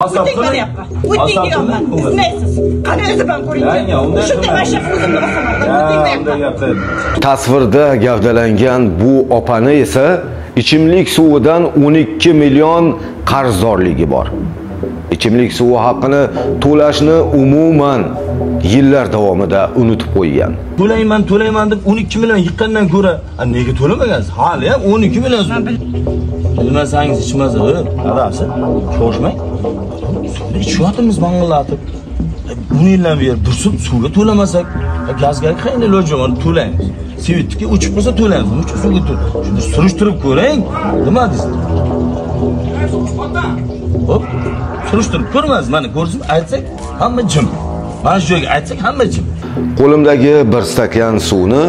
O'ting boryapman. O'ting deyapman. Ismaysiz. Qani o'zim ham ko'ring. Shunda mana shu o'zimni bosaman. O'ting deyapman. Tasvirda gavdalangan bu opani esa ichimlik suvidan 12 million qarzdorligi bor. Ichimlik suvi haqqini to'lashni umuman yillar davomida unutib qo'ygan. To'layman, to'layman deb 12 million yiqqandan ko'ra, nega to'lamagansiz? Hali ham 12 million. Bilmasangiz ichmasa, adasi, shoshmang. Suvni ichyapmiz mang'illatib. 10 yildan beri dursin suvga to'lamasak, gazga qanday iloji bor, to'laymiz. Svetga o'chib qolsa to'laymiz. Nima uchun suvga to'laymiz? Shuni surishtirib ko'ring. Nima deysiz? Hop, surishtirib ko'rmaz, mana ko'rsin, aytsak hamma jim. Mana shu joyga aytsak hamma jim. Qo'limdagi bir stakan suvni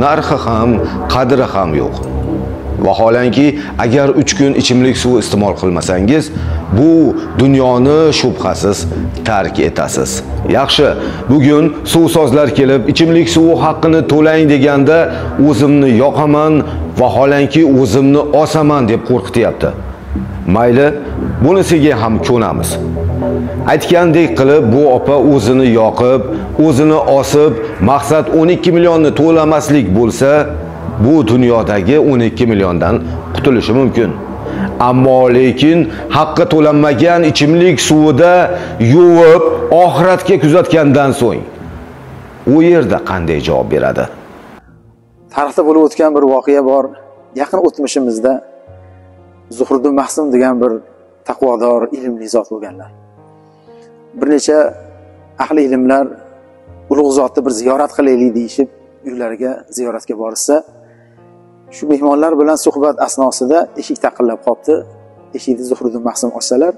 narxi ham, qadri ham yo'q. Vaholanki, agar 3 kun ichimlik suvi iste'mol qilmasangiz, bu dunyoni shubhasiz tark etasiz. Yaxshi, bugun suvsozlar kelib ichimlik suvi haqqini to'lang deganda o'zimni yoqaman, vaholanki o'zimni osaman deb qo'rqityapti. Mayli, bunisiga ham ko'namiz. Aytgandek qilib bu opa o'zini yoqib, o'zini osib, maqsad 12 millionni to'lamaslik bo'lsa, bu dunyodagi 12 milliondan qutulishi mumkin. Ammo lekin haqqi to'lanmagan ichimlik suvida yuvib, oxiratga kuzatgandan so'ng u yerda qanday javob beradi? Tarixda bo'lib o'tgan bir voqea bor. Yaqin o'tmishimizda Zuhriddin Mahsum degan bir taqvodor, ilmli zot bo'lganlar. Bir necha ahli ilmlar ulug' zotni bir ziyorat qilaylik deyishib uylariga ziyoratga borishsa, shu mehmonlar bilan suhbat asnosida eshik taqillab qopti. Eshikni Zuhriddin Mahsum ochsalar,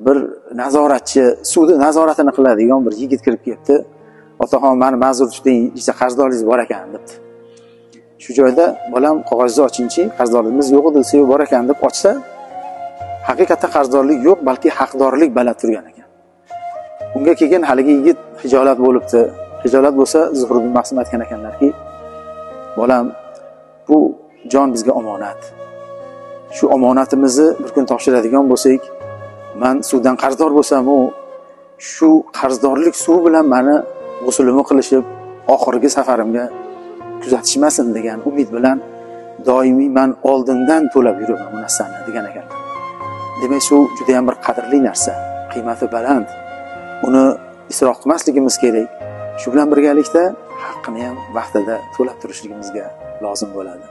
bir nazoratchi, suvni nazoratini qiladigan bir yigit kirib kelibdi. Otaxon, meni ma'zur tuting, necha qarzdorligingiz bor ekan debdi. Shu joyda bolam qog'ozni ochingchi, qarzdorligimiz yo'q edi, desa bor ekan deb ochsa, haqiqatda qarzdorlik yo'q, balki haqdorlik baland turgan ekan. Unga keyin haligi yigit hijolat bo'libdi. Hijolat bo'lsa, Zuhriddin Mahsum aytgan ekanlarki, bolam, bu jon bizga omonat. Shu omonatimizni bir kun topshiradigan bo'lsak, men suvdan qarzdor bo'lsam, u shu qarzdorlik suv bilan meni g'usulimni qilishib, oxirgi safarimga kuzatishmasin degan umid bilan doimiy men oldindan to'lab yuraman bu narsani degan ekan. Demak, suv juda ham bir qadrli narsa, qiymati baland. Uni isrof qilmasligimiz kerak. Shu bilan birgalikda haqqini ham vaqtida to'lab turishligimizga lozim bo'ladi.